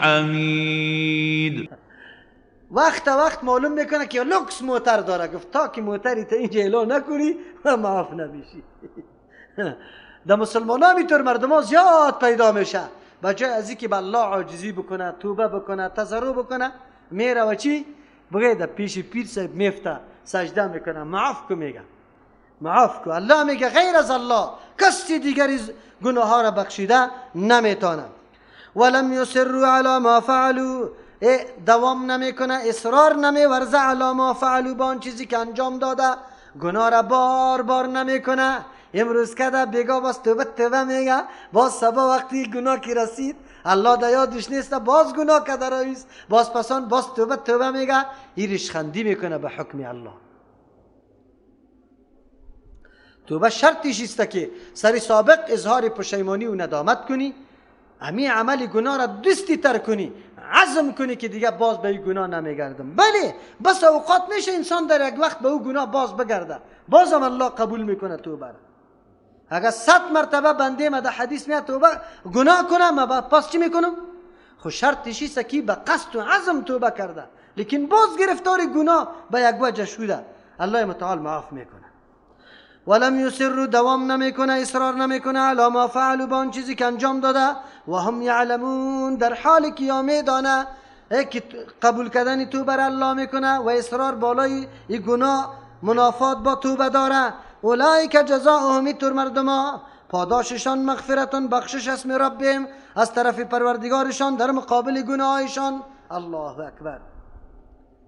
حمید. وقت وقت معلوم میکنه که لوکس موتر داره، گفت تا که موتری تا اینجا اعلان نکنی معاف نمیشی. در مسلمان ها میتور مردم ها زیاد پیدا میشه، بجای از اینکه به الله عاجزی بکنه، توبه بکنه، تضرع بکنه، میره و چی؟ بگه در پیش پیر صاحب میفته، سجده میکنه، معاف کو میگه، معاف کو. الله میگه غیر از الله کسی دیگری گناه ها را بخشیده نمیتونه. ولم یصروا علی ما فعلوا، دوام نمیکنه، اصرار نمیورزه علی ما فعلوا، با آن چیزی که انجام داده، گناه را بار بار نمیکنه. امروز کده بیگا باز توبه توبه میگه، باز صبح وقتی گناه کی رسید الله در یادش نیست، باز گناه کده رویست، باز پسان باز توبه توبه میگه. این ریشخندی میکنه به حکم الله. توبه شرطش است که سر سابق اظهار پشیمانی و ندامت کنی، امی عمل گناه را دستی تر کنی، عزم کنی که دیگه باز به این گناه نمیگردم. بله بس اوقات میشه انسان در یک وقت به او گناه باز بگرده، بازم الله قبول میکنه توبه را. اگر 100 مرتبه بنده ما در حدیث میاد توبه گناه کنم، ما پس چی میکنم؟ خب شرطش است که به قصد و عزم توبه کرده، لیکن باز گرفتار گناه به یک وجه شده، الله متعال معاف میکنه. ولم یصروا، دوام نمیکنه، اصرار نمیکنه علی ما فعلوا، با آن چیزی که انجام داده، و هم یعلمون، در حالی که یا میدانه که قبول کردن توبه را الله میکنه و اصرار بالای این گناه منافات با توبه داره. اولئک جزاؤهم، تور مردما پاداششان مغفرتون، بخشش اسم ربهم، از طرف پروردگارشان در مقابل گناهشان. الله اکبر.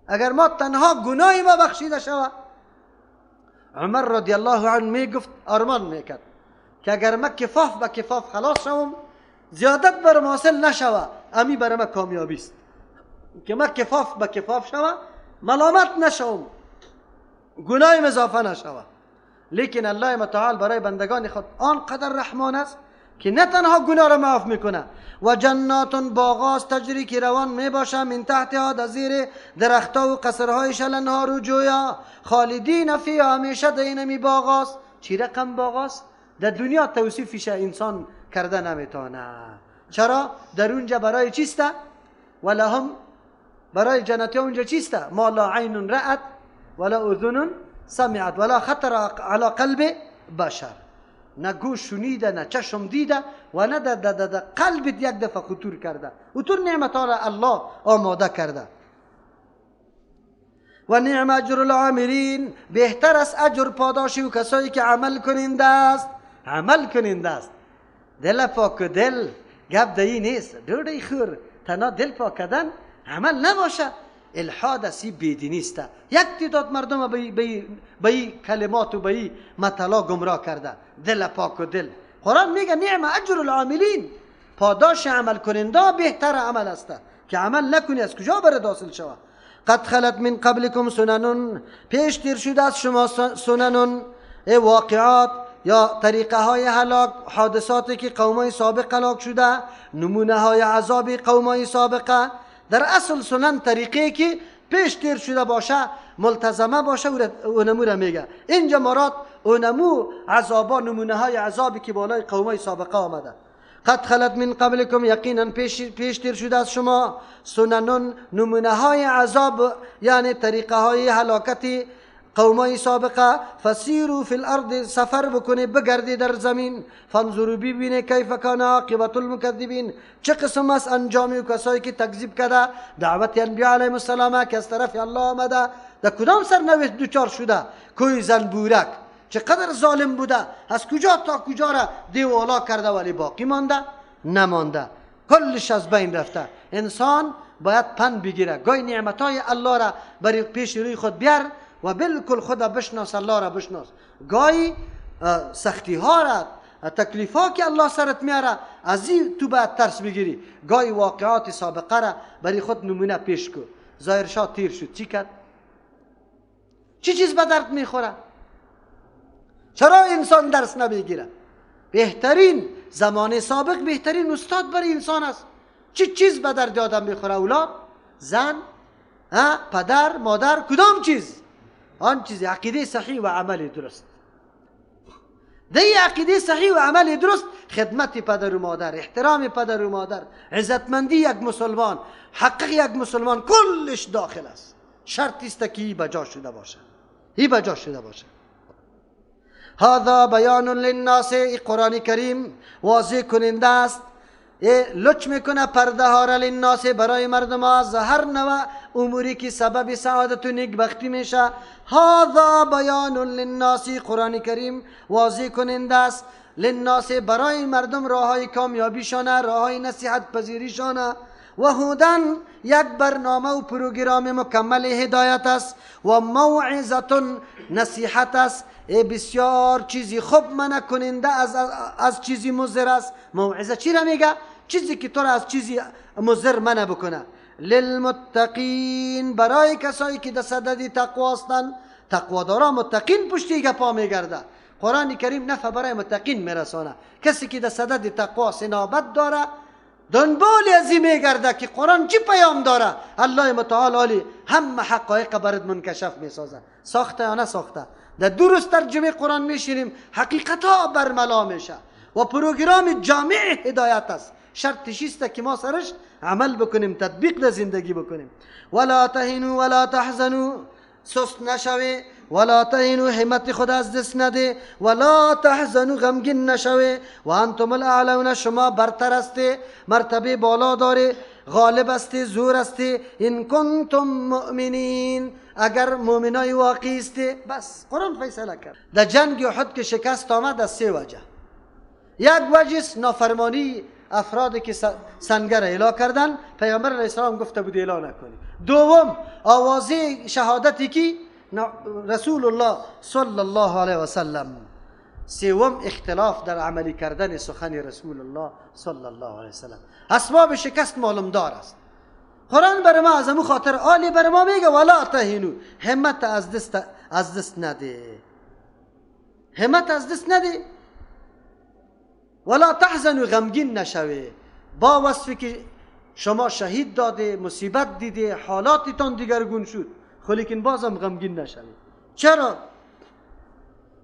اگر ما تنها گناهی ما بخشیده شود، عمر رضی الله عنه میگفت، آرمان میکرد که اگر ما کفاف به کفاف خلاص شوم، زیادت بر حاصل نشوه، امی بر ما کامیابی است که ما کفاف به کفاف شوه، ملامت نشوم، گناه اضافه نشوه. لیکن الله متعال برای بندگان خود آنقدر رحمان است که نه تنها گناه را معاف میکنه، و جنات، باغاست، تجری که روان میباشه، من تحتها، در زیر درختها و قصرهایش، الانهار و جویا، خالدین فیها، همیشه در اینمی باغاست. چی رقم باغاست؟ در دنیا توصیفش انسان کرده نمیتونه. چرا؟ در اونجا برای چیسته؟ ولهم، برای جنتی اونجا چیسته؟ ما لا عین رأت ولا اذن سمعت ولا خطر علی قلب بشر. نه گوش شنیده، نه چشم دیده، و نه در قلب یک دفعه خطور کرده. و تو نعمت الله آماده کرده. و نعم اجر العاملین، بهتر است اجر پاداشی و کسایی که عمل کننده است. عمل کننده است. دل پاک و دل گپ دهی نیست، دوری خور تنها دل پاک کردن عمل نباشه، الحاد است، بیدینی است. یک تعداد مردم به کلمات و به مطلا گمراه کرده. دل پاک و دل، قرآن میگه نعم اجر العاملین، پاداش عمل کننده بهتر عمل است که عمل نکنی از کجا برد حاصل شود. قد خلت من قبلکم سنن، پیش تیر شده از شما سنن، واقعات یا طریقه های هلاک، حادثاتی که قومای سابق هلاک شده، نمونه های عذاب قومای سابقه. در اصل سنن طریقه که پیش تیر شده باشه، ملتزمه باشه، اونمو را میگه. اینجا مراد اونمو عذابا، نمونه های عذابی که بالای قومای سابقه آمده. قد خلت من قبلکم، یقینا پیش تیر شده از شما سنن، نمونه های عذاب، یعنی طریقه های هلاکت قومای سابقه. فسیروا فی الارض، سفر بکنه، بگردی در زمین، فانظروا، ببینه، کیف کان عاقبت المکذبین، چه قسم است انجامی و کسایی که تکذیب کرده دعوت انبیاء علیهم السلام که از طرف الله آمده، در کدام سرنوشت دوچار شده. کوی زنبورک چقدر ظالم بوده، از کجا تا کجا را دیوالا کرده ولی باقی مانده نمانده، کلش از بین رفته. انسان باید پند بگیره، گاهی نعمتهای الله را برای پیش روی خود بیار و بالکل خود بشناس، الله را بشناس. گاهی سختی ها را، تکلیف ها که الله سرت میاره، از این تو باید ترس بگیری. گاهی واقعات سابقه را برای خود نمونه پیش کن. ظاهر شاه تیر شد، چی کرد؟ چی چیز به درد میخوره؟ چرا انسان درس نمیگیره؟ بهترین زمان سابق بهترین استاد برای انسان است. چی چیز به درد آدم میخوره؟ اولاد، زن، پدر، مادر، کدام چیز؟ آن چیز عقیده صحیح و عمل درست. دی عقیده صحیح و عمل درست، خدمت پدر و مادر، احترام پدر و مادر، عزتمندی یک مسلمان، حق یک مسلمان، کلش داخل است. شرط است که ای بجا شده باشه، ای بجا شده باشه. هذا بیان للناس، قرآن کریم واضح کننده است، لچ میکنه پرده ها را للناس برای مردم از هر نوع اموری که سبب سعادت و نیکبختی میشه. هذا بیان للناس، قرآن کریم واضح کننده است للناس برای مردم راه های کامیابیشانه، راه های نصیحت پذیریشانه، و هدن یک برنامه و پروگرام مکمل هدایت است، و موعظه نصیحت است، بسیار چیزی خوب منع کننده از چیزی مضر است. موعظه چی را میگه؟ چیزی که تو را از چیزی مضر منع بکنه. للمتقین، برای کسایی که در صدد تقوا هستند، تقوادارا متقین پشتی گپا میگرده. قرآن کریم نفع برای متقین میرسانه. کسی که در صدد تقوا سنابت داره، دنبال ازی میگرده که قرآن چی پیام داره، الله متعال عالی هم حقایق برد منکشف میسازه. ساخته یا نساخته؟ در درست ترجمه قرآن میشینیم حقیقت ها برملا میشه و پروگرام جامع هدایت است. شرطش است که ما سرش عمل بکنیم، تطبیق در زندگی بکنیم. ولا تهینوا ولا تحزنوا، سست نشوی، ولا تهینوا همت خود از دست نده، ولا تحزنوا غمگین نشوی، و انتم الاعلون شما برتر هستی، مرتبه بالا داری، غالب هستی، زور هستی، ان کنتم مؤمنین اگر مؤمنای واقعی هستی. بس قرآن فیصله کرد. در جنگ احد که شکست آمد از سه وجه. یک وجه نافرمانی افرادی که سنگر اعلا کردن، پیامبر علیه السلام گفته بود اعلا نکنی. دوم آوازه شهادتی که رسول الله صلی الله علیه و سلم. سوم اختلاف در عملی کردن سخن رسول الله صلی الله علیه و سلم. اسباب شکست معلوم دار است. قرآن بر ما از امو خاطر عالی بر ما میگه ولا تهینو، همت از دست نده، همت از دست نده، ولا تحزنوا غمگین نشوی. با وصفی که شما شهید داده، مصیبت دیده، حالاتتان دیگرگون شد، خو لیکن بازم غمگین نشوی. چرا؟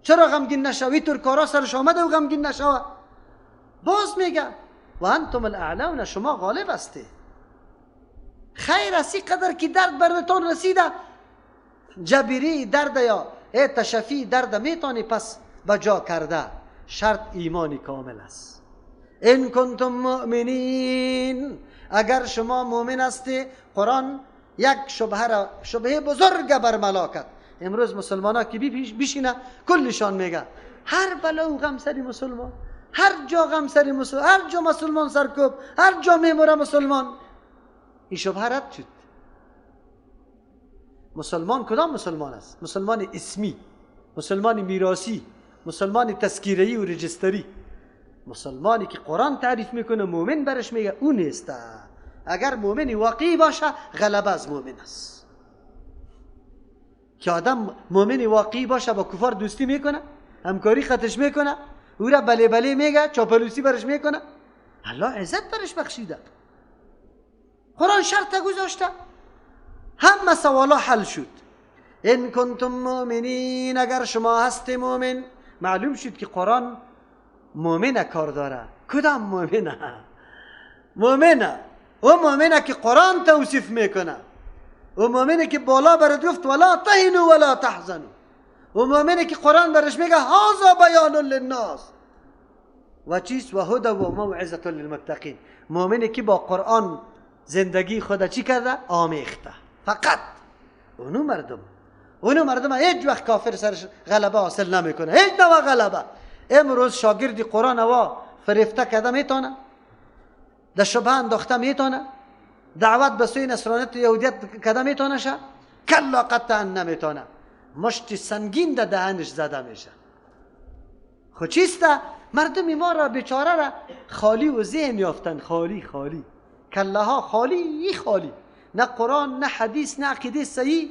چرا غمگین نشوی؟ تر کارا سرش آمده و غمگین نشوه. باز میگه و انتم الاعلون، شما غالب هستی. خیر است قدر که درد برتان رسیده، جبیری درد یا تشفی درد میتونی پس بجا کرده. شرط ایمانی کامل است. ان کنتم مؤمنین، اگر شما مؤمن هستی. قرآن یک شبهه بزرگ بر ملاکت. امروز مسلمان ها که بیشینه کلشان میگه هر بلا و غم سری مسلمان، هر جا غم سری مسلمان، هر جا مسلمان سرکوب، هر جا میموره مسلمان. این شبهه رد شد. مسلمان کدام مسلمان است؟ مسلمان اسمی، مسلمان میراثی، مسلمان تذکیره‌ای و رجستری. مسلمانی که قرآن تعریف میکنه مؤمن برش میگه او نیست. اگر مؤمنی واقعی باشه غلبه از مؤمن است. که آدم مؤمنی واقعی باشه با کفار دوستی میکنه، همکاری خطش میکنه، او را بله بله میگه، چاپلوسی برش میکنه. الله عزت برش بخشیده. قرآن شرط گذاشته، همه سوالا حل شد. ان کنتم مؤمنین، اگر شما هستی مؤمن. معلوم شد که قرآن مؤمن کار داره. کدام مؤمنه؟ مؤمنه او مؤمنه که قرآن توصیف میکنه، او مؤمنه که بالا برات گفت ولا تهنوا ولا تحزنوا، او مؤمنه که قرآن برش میگه هذا بیان للناس و چیست و هدى و موعظه للمتقین. مؤمنه که با قرآن زندگی خود چی کرده؟ آمیخته. فقط اونو مردم هیچ وقت کافر سرش غلبه حاصل نمیکنه، هیچ نوع غلبه. امروز شاگرد قرآن وا فریفته کرده میتونه، در شبهه انداخته میتونه، دعوت به سوی نصرانیت و یهودیت کرده میتونه شه؟ کلا قطعا نمیتونه. مشت سنگین در دهنش زده میشه. خو چیسته؟ مردم ما را بیچاره را خالی و ذهن یافتن، خالی خالی، کله ها خالی خالی، نه قرآن، نه حدیث، نه عقیده صحیح،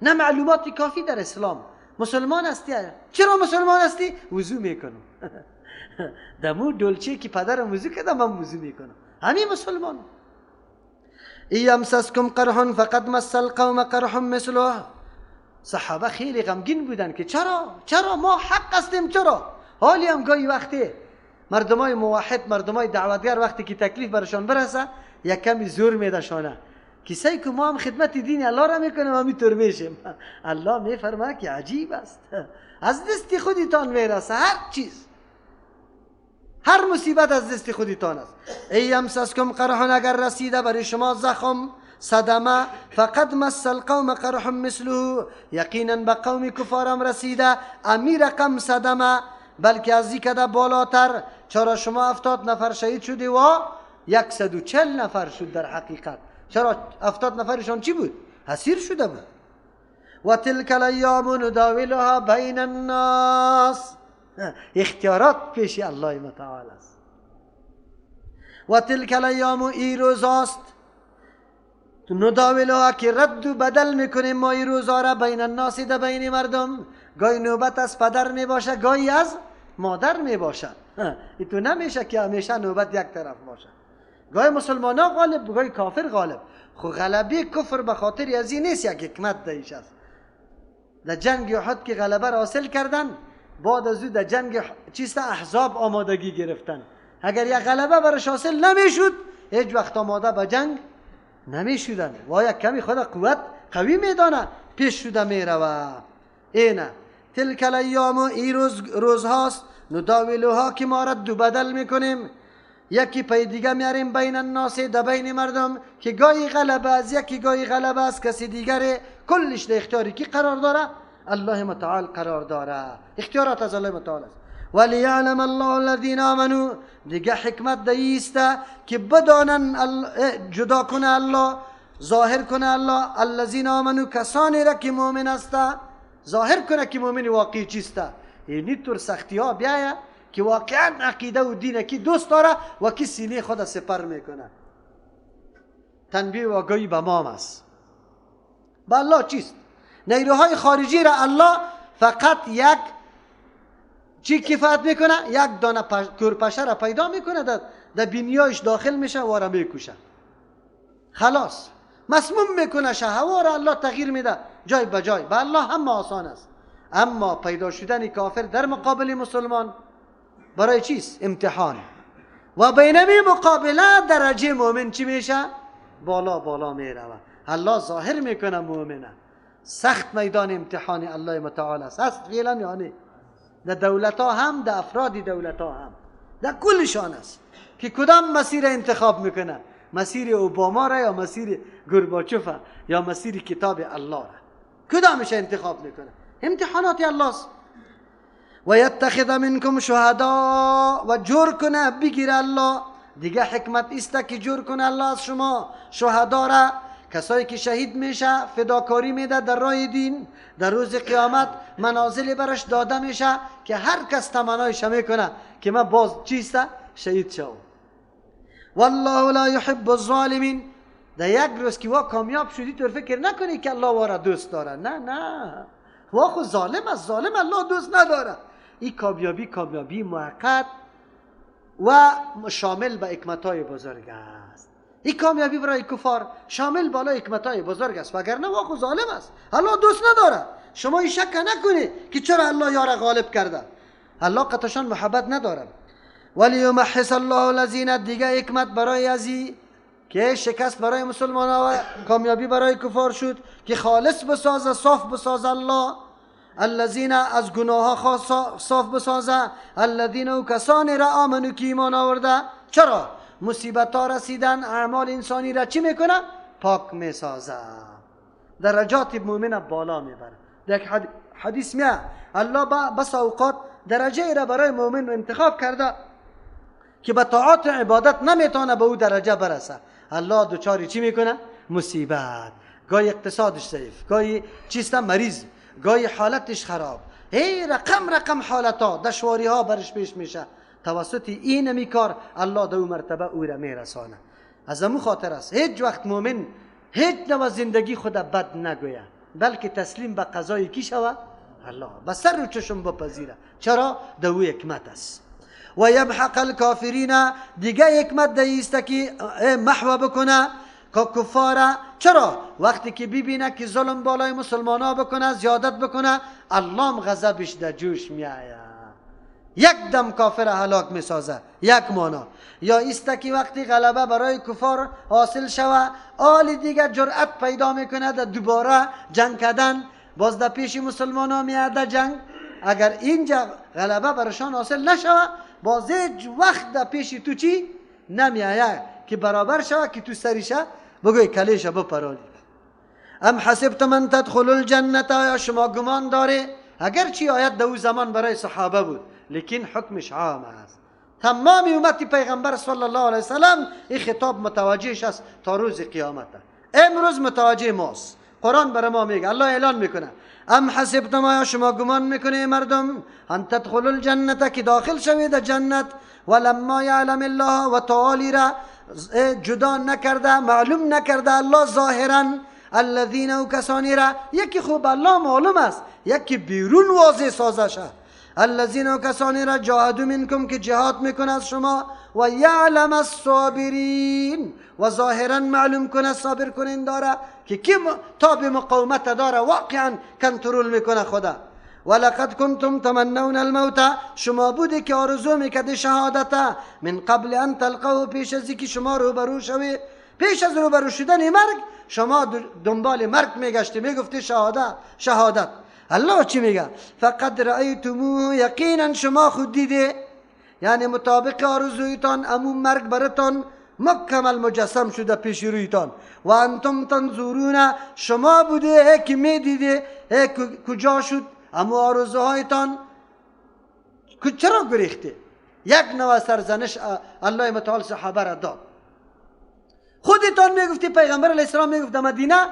نه معلومات کافی در اسلام. مسلمان هستی؟ چرا مسلمان هستی؟ وضو میکنم. دمو دولچه که پدرم وضو کرده من وضو میکنم. همین مسلمان. یمسسکم قرح فقد مس القوم قرح مثله. صحابه خیلی غمگین بودن که چرا ما حق هستیم، چرا؟ حالی هم گاهی وقتی مردمای موحد، مردمای دعوتگر وقتی که تکلیف برشان برسه یک کمی زور میده شانه کسایی که ما هم خدمت دین الله را میکنیم همینطور میشیم. الله میفرماید که عجیب است، از دست خودتان میرسه هر چیز، هر مصیبت از دست خودتان است. ای یمسسکم قرح، اگر رسیده برای شما زخم صدمه، فقد مس القوم قرح مثله، یقینا به قوم کفارم رسیده امی رقم صدمه، بلکه از این کده بالاتر. چرا شما 70 نفر شهید شدی و 140 نفر شد در حقیقت؟ چرا 70 نفرشان چی بود؟ اسیر شده بود. و تلک الایام نداولها بین الناس، اختیارات پیش الله متعال است. و تلک الایام، ای روزاست، نداولها که رد و بدل میکنیم ما ای روزا را، بین الناس، در بین مردم. گاهی نوبت از پدر میباشه، گاهی از مادر میباشه. ای تو نمیشه که همیشه نوبت یک طرف باشه. گاهی مسلمان ها غالب، گاهی کافر غالب. خو غلبه کفر به خاطر از این نیست، یک حکمت دیش است. در جنگ احد که غلبه را حاصل کردن، بعد از او در جنگ چیست احزاب آمادگی گرفتن. اگر یک غلبه برش حاصل نمیشد، هیچ وقت آماده به جنگ نمیشدن. و یک کمی خود قوت قوی میدانه پیش شده میروه. اینه تلک الایام، ای روز روزهاست، نداولها که ما رد و بدل میکنیم، یکی پی دیگه میاریم، بین الناس، در بین مردم، که گاهی غلبه از یکی، گاهی غلبه از کسی دیگر. کلش در اختیاری کی قرار داره؟ الله متعال قرار داره. اختیارات از الله متعال است. ولیعلم الله الذین آمنوا، دیگه حکمت دیسته که بدانن، جدا کنه الله، ظاهر کنه الله الذین آمنوا، کسانی را که مؤمن است، ظاهر کنه که مؤمن واقعی چیسته. یعنی طور سختی ها بیایه که واقعا عقیده و دین کی دوست داره و کی سینه خود سپر میکنه. تنبیه و آگاهی به ما است. به الله چیست؟ نیروهای خارجی را الله فقط یک چی کفایت میکنه؟ یک دانه کورپشه را پیدا میکنه، در بینیایش داخل میشه و را میکشه، خلاص مسموم میکنه، هوا را الله تغییر میده جای به جای. به الله هم آسان است. اما پیدا شدن کافر در مقابل مسلمان برای چیست؟ امتحان. و بینمی مقابله درجه مؤمن چی میشه؟ بالا بالا میروه. الله ظاهر میکنه مؤمنه. سخت میدان امتحان الله متعال است. هست فعلا، یعنی در دولت ها هم، در افراد دولت ها هم، در کلشان است که کدام مسیر انتخاب میکنه، مسیر اوباما را یا مسیر گورباچوف یا مسیر کتاب الله را، کدامش انتخاب میکنه؟ امتحانات الله است. و یتخذ منکم شهدا، و جور کنه بگیره الله. دیگه حکمت است که جور کنه الله از شما شهدا را، کسایی که شهید میشه، فداکاری میده در راه دین، در روز قیامت منازل برش داده میشه که هر کس تمنایش میکنه که من باز چیست شهید شوم. والله لا یحب الظالمین. در یک روز که وا کامیاب شدی تو فکر نکنی که الله وارا دوست داره. نه نه، وا خو ظالم است، ظالم الله دوست نداره. این کامیابی کامیابی موقت و شامل به حکمت‌های بزرگ است. این کامیابی برای کفار شامل بالای حکمت‌های بزرگ است، وگرنه وا خو ظالم است، الله دوست نداره. شما این شک نکنی که چرا الله یار غالب کرده، الله قطعشان محبت نداره. ولیمحص الله الذین، دیگه حکمت برای ازی که شکست برای مسلمان ها و کامیابی برای کفار شد که خالص بسازه، صاف بسازه الله الذین، از گناه ها صاف بسازه، الذین و کسانی را آمنو که ایمان آورده. چرا؟ مصیبت ها رسیدن اعمال انسانی را چی میکنه؟ پاک میسازه، درجات مؤمن بالا میبره. در یک حدیث میاد الله بس اوقات درجه را برای مؤمن انتخاب کرده که به طاعت و عبادت نمیتونه به او درجه برسه. الله دوچاری چی میکنه؟ مصیبت. گاهی اقتصادش ضعیف، گاهی چیست مریض، گاهی حالتش خراب، هی رقم رقم حالت ها، دشواری ها برش پیش میشه. توسط این میکار الله دو مرتبه او را میرسانه. از امو خاطر است هیچ وقت مؤمن هیچ نوع زندگی خود بد نگویه، بلکه تسلیم به قضای کی شوه؟ الله، به سر و چشم بپذیره. چرا؟ دو حکمت است. و یمحق الکافرین، دیگه حکمت دیست که محو بکنه که کفاره. چرا؟ وقتی که ببینه که ظلم بالای مسلمان ها بکنه، زیادت بکنه، الله غضبش در جوش میآید. یک دم کافر هلاک میسازه، یک مانا. یا ایست که وقتی غلبه برای کفار حاصل شوه، آل دیگه جرأت پیدا میکنه در دوباره جنگ کردن، باز در پیش مسلمان ها میاد جنگ. اگر اینجا غلبه برشان حاصل نشوه، باز هیچ وقت در پیش تو چی نمیآید که برابر شوه که تو سریشه بگوی کلیشه بپرانی. ام حسبتم ان تدخلوا الجنة، یا شما گمان داره؟ اگرچه آیت در او زمان برای صحابه بود، لیکن حکمش عام است. تمام امت پیغمبر صلی الله علیه وسلم این خطاب متوجهش است تا روز قیامت. امروز متوجه ماست. قرآن برای ما میگه، الله اعلان میکنه ام حسبتم، یا شما گمان میکنه مردم، ان تدخلوا الجنة، که داخل شوید جنت، ولما یعلم الله و تعالی را جدا نکرده، معلوم نکرده الله ظاهرا الذین و کسانی را، یکی خوب الله معلوم است، یکی بیرون واضح سازه شد. الذین و کسانی را جاهدوا منکم، که جهاد میکنه از شما، و یعلم الصابرین، و ظاهرا معلوم کنه صابر کنین داره که کی تاب مقاومت داره، واقعا کنترل میکنه خدا. ولقد کنتم تمنون الموت، شما بودی که آرزو میکردی شهادت، من قبل ان تلقوه، پیش از اینکه شما روبرو شوی، پیش از روبرو شدن مرگ شما دنبال مرگ میگشتی، میگفتی شهادت شهادت. الله چی میگه؟ فقد رأیتموه، یقینا شما خود دیده، یعنی مطابق آرزویتان امون مرگ براتان مکمل مجسم شده پیش رویتان. و انتم تنظرون، شما بوده که میدیده کجا شد امو آرزوهایتان، چرا گریخته؟ یک نوع سرزنش الله متعال صحابه را داد. خودتان میگفتی پیغمبر علیه السلام میگفت در مدینه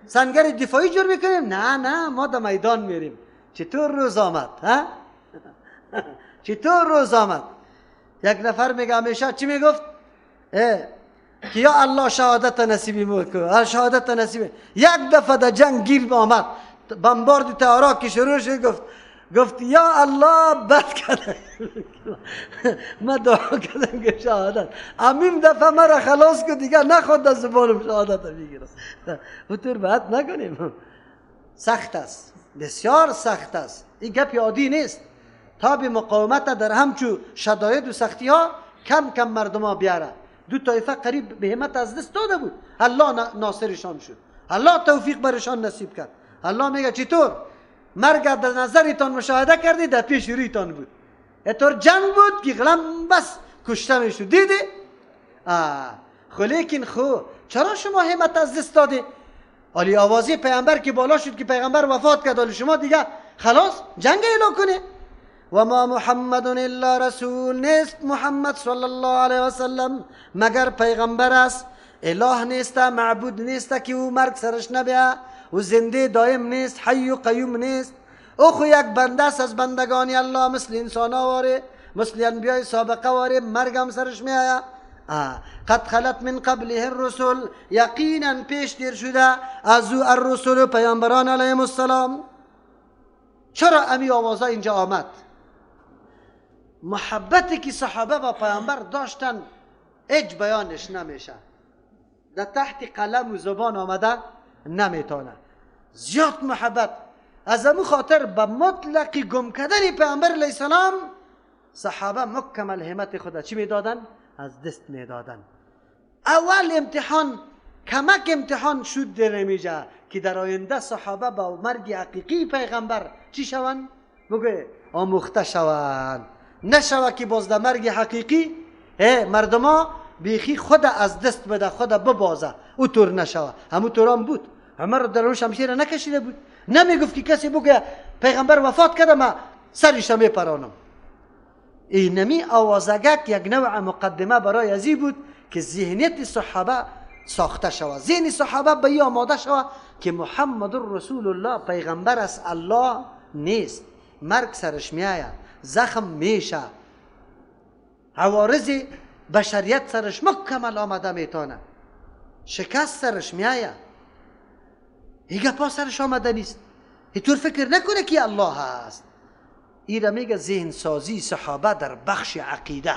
سنگر دفاعی جور میکنیم، نه نه ما در میدان میریم. چطور روز آمد ها؟ چطور روز آمد؟ یک نفر میگه همیشه چی میگفت؟ که یا الله شهادت نصیبی میکن، شهادت نصیبی. یک دفعه در جنگ گیر آمد، بمبارد تهران که شروع شد، گفت یا الله بد کردم، من دعا کردم که شهادت، امیم دفعه مرا خلاص کن دیگه نخواد از زبانم شهادت بگیرم. اونطور بد نکنیم، سخت است، بسیار سخت است. این گپ عادی نیست. تا به مقاومت در همچو شداید و سختی ها کم کم مردم ها بیاره. دو طایفه قریب به همت از دست داده بود، الله ناصرشان شد، الله توفیق برشان نصیب کرد. الله میگه چطور مرگ در نظرتان مشاهده کردی، در پیش رویتان بود، اینطور جنگ بود که غلام بس کشته میشد، دیدی؟ خو لیکن خو چرا شما همت از دست دادی؟ حالی آوازی پیامبر که بالا شد که پیغمبر وفات کرد، حالی شما دیگه خلاص جنگ اعلان کنی. و ما محمد الا رسول، نیست محمد صلی الله علیه وسلم مگر پیغمبر است، اله نیست، معبود نیست که او مرگ سرش نبیه، او زنده دائم نیست، حی و قیوم نیست، او خو یک بنده است از بندگان الله، مثل انسان واره، مثل انبیای سابقه واره، مرگ هم سرش می آید. قد خلت من قبله الرسل، یقینا پیش دیر شده از او الرسل پیامبران علیهم السلام. چرا امی آوازا اینجا آمد؟ محبتی که صحابه با پیامبر داشتن هیچ بیانش نمیشه، در تحت قلم و زبان آمده نمیتونه. زیاد محبت، از امو خاطر به مطلق گم کردن پیامبر علیه السلام صحابه مکمل همت خود چی میدادن؟ از دست میدادن. اول امتحان، کمک امتحان شد در نمیجه که در آینده صحابه با مرگ حقیقی پیغمبر چی شوند؟ بگه آموخته شوند، نشوه که باز در مرگ حقیقی مردما بیخی خود از دست بده، خود ببازه، او طور نشوه. همون طور هم بود. عمر در شمشیر نکشیده بود، نمیگفت که کسی بگه پیغمبر وفات کرده ما سرش میپرانم. اینمی آوازگک یک نوع مقدمه برای ازی بود که ذهنیت صحابه ساخته شود، ذهن صحابه به این آماده شود که محمد رسول الله پیغمبر است، الله نیست، مرگ سرش میآید، زخم میشه، عوارض بشریت سرش مکمل آمده میتونه، شکست سرش میآید، این گپا سرش آمده نیست، اینطور فکر نکنه که الله هست. این را میگه ذهن سازی صحابه در بخش عقیده.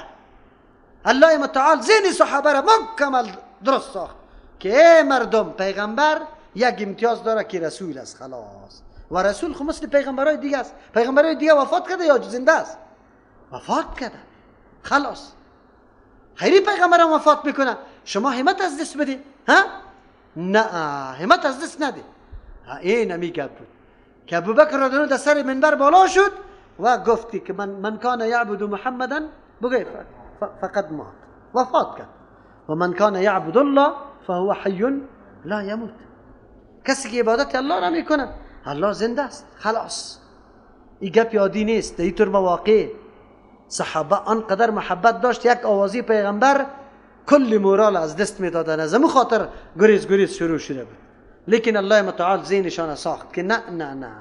الله متعال ذهن صحابه را مکمل درست ساخت که ای مردم پیغمبر یک امتیاز داره که رسول است، خلاص. و رسول خو مثل پیغمبرای دیگه است، پیغمبرای دیگه وفات کرده یا زنده است؟ وفات کرده، خلاص. خیری پیغمبرم وفات میکنه، شما همت از دست بدی؟ ها؟ نه، همت از دست نده. این همی گپ بود که ابوبکر رضی الله در سر منبر بالا شد و گفتی که من کان یعبد محمدا بگه فقد مات، وفات کرد، و من کان یعبد الله فهو حی لا یموت. کسی که عبادت الله را میکنه الله زنده است، خلاص. این گپ یادی نیست. در اینطور مواقع صحابه آنقدر محبت داشت، یک آوازی پیغمبر کل مورال از دست میدادن، از امو خاطر گریز گریز شروع شده بود. لیکن الله متعال ذهنشان ساخت که نه نه نه،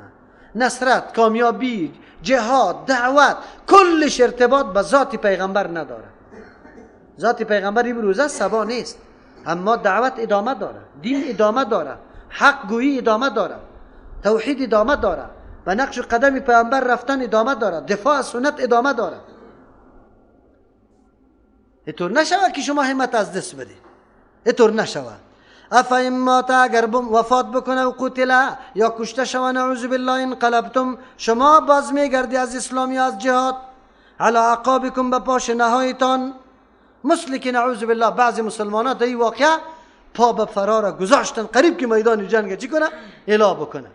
نصرت، کامیابی، جهاد، دعوت، کلش ارتباط به ذات پیغمبر نداره. ذات پیغمبر امروز سبا نیست، اما دعوت ادامه داره، دین ادامه داره، حق گویی ادامه داره، توحید ادامه داره، به نقش قدم پیغمبر رفتن ادامه داره، دفاع از سنت ادامه داره. اینطور نشوه که شما همت از دست بدید، اینطور نشوه. افا مات، اگر وفات بکنه و قتل یا کشته شوه، نعوذ بالله، انقلبتم، شما باز میگردی از اسلام یا از جهاد، علی اعقابکم، به پاشنه هایتان. مثل که نعوذ بالله بعضی مسلمانات در این واقعه پا به فرار گذاشتن، قریب که میدان جنگ چی کنه؟ اعلا بکنه.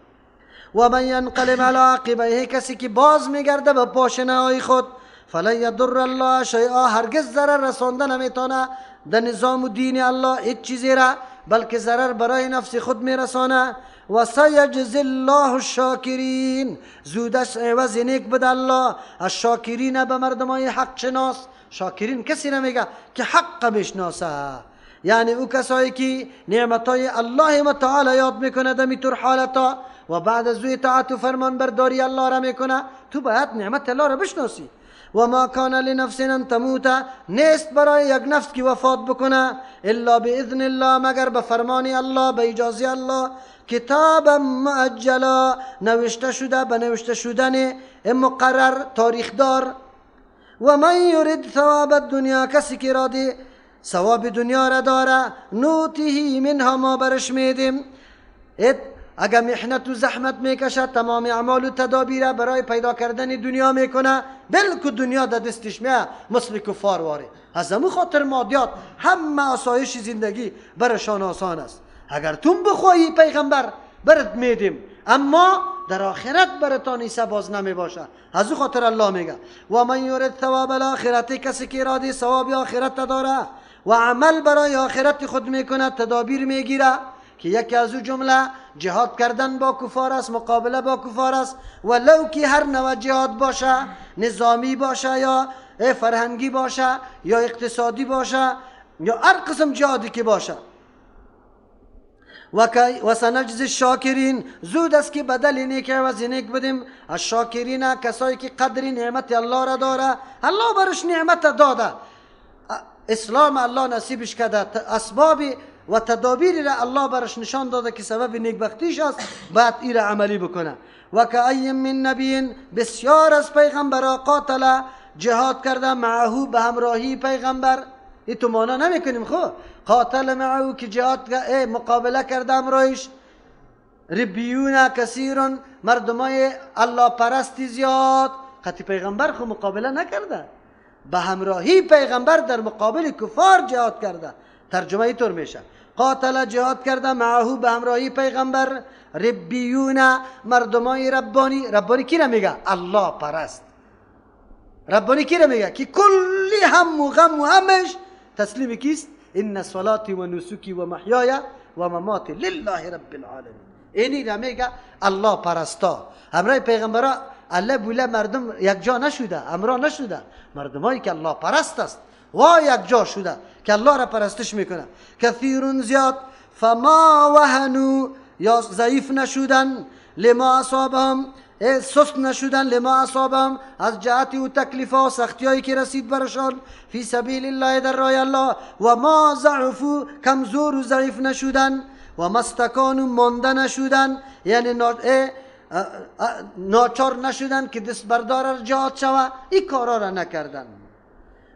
و من ینقلب علی عقبیه، کسی که باز میگرده به پاشنه های خود، فلن یضر الله شیئا، هرگز ضرر رسانده نمیتونه در نظام و دین الله هیچ چیزی را، بلکه ضرر برای نفس خود میرسانه. و سیجزی الله الشاکرین، زودش عوض نیک بده الله الشاکرین، به مردمای حق شناس. شاکرین کسی نمیگه که حق بشناسه، یعنی او کسایی که نعمتای الله متعال یاد میکنه در میتور حالتا و بعد از او اطاعت و فرمان برداری الله را میکنه. تو باید نعمت الله را بشناسی. و ما کان لنفس ان تموت، نیست برای یک نفس که وفات بکنه الا باذن الله، مگر به فرمان الله، به اجازه الله. کتابا مؤجلا، نوشته شده، به نوشته شدن مقرر، تاریخ دار. و من یرید ثواب الدنیا، کسی که اراده ثواب دنیا را داره، نوتیه منها، ما برش میدیم. اگر محنت و زحمت میکشه، تمام اعمال و تدابیر برای پیدا کردن دنیا میکنه، بلکه دنیا در دستش میه مثل کفار واره. از امو خاطر مادیات همه آسایش زندگی برشان آسان است. اگر تون بخواهی پیغمبر برات میدیم، اما در آخرت براتان عیسی باز نمی باشه. از او خاطر الله میگه و من یرد ثواب الاخرت، کسی که اراده ثواب آخرت داره و عمل برای آخرت خود میکنه، تدابیر میگیره که یکی از او جمله جهاد کردن با کفار است، مقابله با کفار است، ولو که هر نوع جهاد باشه، نظامی باشه یا فرهنگی باشه یا اقتصادی باشه یا هر قسم جهادی که باشه. و سنجز الشاکرین، زود است که بدل نیک عوض نیک بدیم. الشاکرین کسایی که قدر نعمت الله را داره، الله برش نعمت داده، اسلام الله نصیبش کرده، اسباب و تدابیر را الله برش نشان داده که سبب نیکبختیش است، باید ای را عملی بکنه. و کأی من نبی، بسیار از پیغمبرا قاتل، جهاد کرده، معه، به همراهی پیغمبر. ای تو مانا نمیکنیم خو، قاتل معه که جهاد مقابله کرده همراهیش. ربیون کثیرون، مردمای الله پرستی زیاد، خطی پیغمبر خو مقابله نکرده، به همراهی پیغمبر در مقابل کفار جهاد کرده. ترجمه اینطور میشه، قاتل جهاد کرده، معه به همراهی پیغمبر، ربیون مردمای ربانی. ربانی کی را میگه؟ الله پرست. ربانی کی را میگه؟ که کلی هم و غم و همش تسلیم کیست؟ ان صلاتی و نسکی و محیای و مماتی لله رب العالمین. اینی را میگه الله پرستا. همراه پیغمبرا الله بوله مردم یک جا نشده، همراه نشده، مردمایی که الله پرست است و یک جا شده که الله را پرستش میکنه. کثیرون زیاد، فما وهنو، یا ضعیف نشدن، لما اصابهم، سست نشدن، لما اصابهم، از جهت و تکلیف و سختی هایی که رسید برشان، فی سبیل الله، در راه الله. و ما ضعفو، کمزور و ضعیف نشدن، و ما استکانو، مانده نشدن، یعنی ناچار نشدن که دست بردار جهاد شوه، این کارا را نکردن.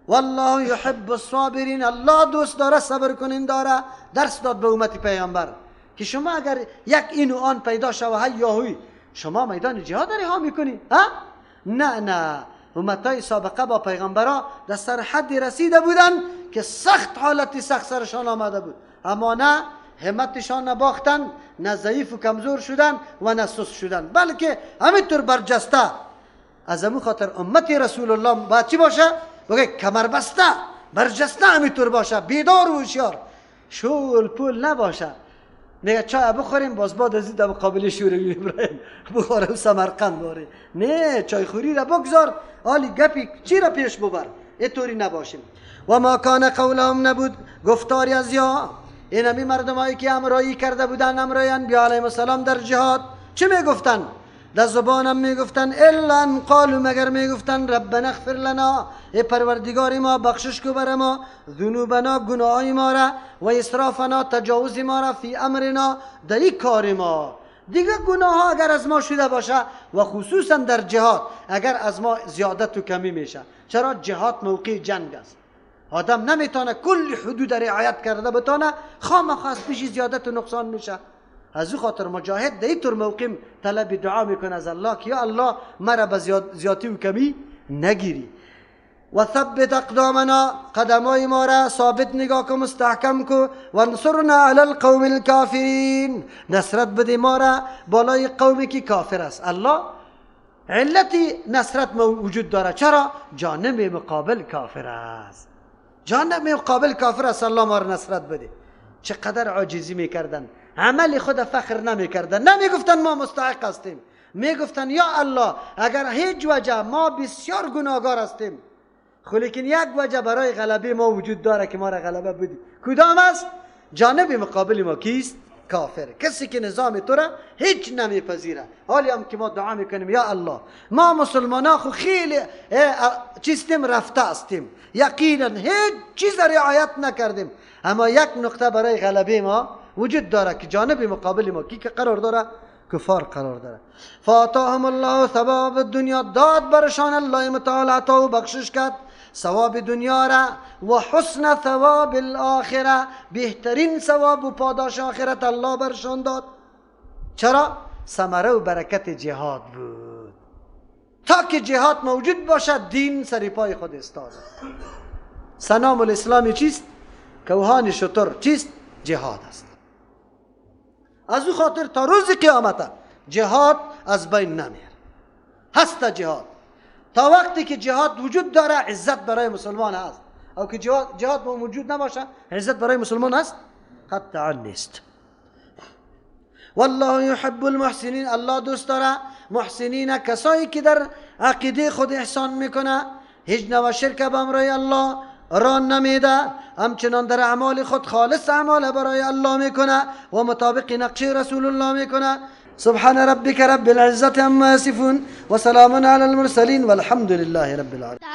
والله یحب الصابرین، الله دوست داره صبر کنین داره. درس داد به امت پیغمبر که شما اگر یک این و آن پیدا شوه، هی یا هوی، شما میدان جهاد رها میکنی؟ ها؟ نه نه، امتای سابقه با پیغمبرا در سرحد رسیده بودن که سخت حالت سخت سرشان آمده بود، اما نه همتشان نباختن، نه ضعیف و کمزور شدن و نه سست شدن، بلکه همینطور برجسته. از امو خاطر امت رسول الله باید چی باشه؟ بگه کمربسته، برجسته همینطور باشه، بیدار و هوشیار، شول پول نباشه. میگه چای بخوریم باز بعد از این مقابل شوروی ابراهیم بخوره و سمرقند باره. نه، چای خوری را بگذار، حالی گپی چی را پیش ببر، اینطوری نباشیم. و ما کان قولهم نبود گفتاری از یا این همی مردمایی که امرایی کرده بودن امرای انبیا علیهم السلام در جهاد، چه میگفتن؟ در زبانم میگفتن الا ان قالوا، مگر میگفتن ربنا اغفر لنا، ای پروردگار ما بخشش کو بر ما، ذنوبنا گناههای ما را، و اسرافنا تجاوز ما را، فی امرنا در این کار ما. دیگه گناه ها اگر از ما شده باشه و خصوصا در جهاد اگر از ما زیادت و کمی میشه، چرا؟ جهاد موقع جنگ است، آدم نمیتونه کل حدود رعایت کرده بتانه، خامخا از پیش زیادت و نقصان میشه. از او خاطر مجاهد در اینطور موقع طلب دعا میکنه از الله که یا الله مرا به زیادتی و کمی نگیری. و ثبت اقدامنا، قدمای ما را ثابت نگاه کن، مستحکم کو، و انصرنا علی القوم الکافرین، نصرت بده ما را بالای قومی که کافر است. الله علتی نصرت وجود داره، چرا؟ جانب مقابل کافر است، جانب مقابل کافر است، الله ما را نصرت بده. چقدر عاجزی میکردن، عمل خود فخر نمیکردن، نمیگفتن ما مستحق هستیم، میگفتن یا الله اگر هیچ وجه ما بسیار گناهگار هستیم، خو لیکن یک وجه برای غلبه ما وجود داره که ما را غلبه بدی، کدام است؟ جانب مقابل ما کیست؟ کافر، کسی که نظام تو را هیچ نمیپذیره. حالی هم که ما دعا میکنیم یا الله ما مسلمان ها خو خیلی چیستیم، رفته هستیم، یقینا هیچ چیز رعایت نکردیم، اما یک نقطه برای غلبه ما وجود داره که جانب مقابل ما کی که قرار داره؟ کفار قرار داره. فآتاهم الله ثواب الدنیا، داد برشان الله متعال عطا و بخشش کرد ثواب دنیا را، و حسن ثواب الاخره، بهترین ثواب و پاداش آخرت الله برشان داد. چرا؟ ثمره و برکت جهاد بود. تا که جهاد موجود باشد دین سر پای خود استاد. سنام الاسلام چیست؟ کوهان شتر چیست؟ جهاد است. از او خاطر تا روز قیامت جهاد از بین نمیره، هست جهاد. تا وقتی که جهاد وجود داره عزت برای مسلمان هست، او که جهاد موجود نباشه عزت برای مسلمان هست؟ قطعا نیست. والله یحب المحسنین، الله دوست داره محسنین، کسایی که در عقیده خود احسان میکنه، هیچ نوع شرک به امرای الله را نمیده، همچنان در اعمال خود خالص اعمال برای الله میکنه و مطابق نقشه رسول الله میکنه. سبحان ربك رب العزة عما يصفون وسلام على المرسلين والحمد لله رب العالمين.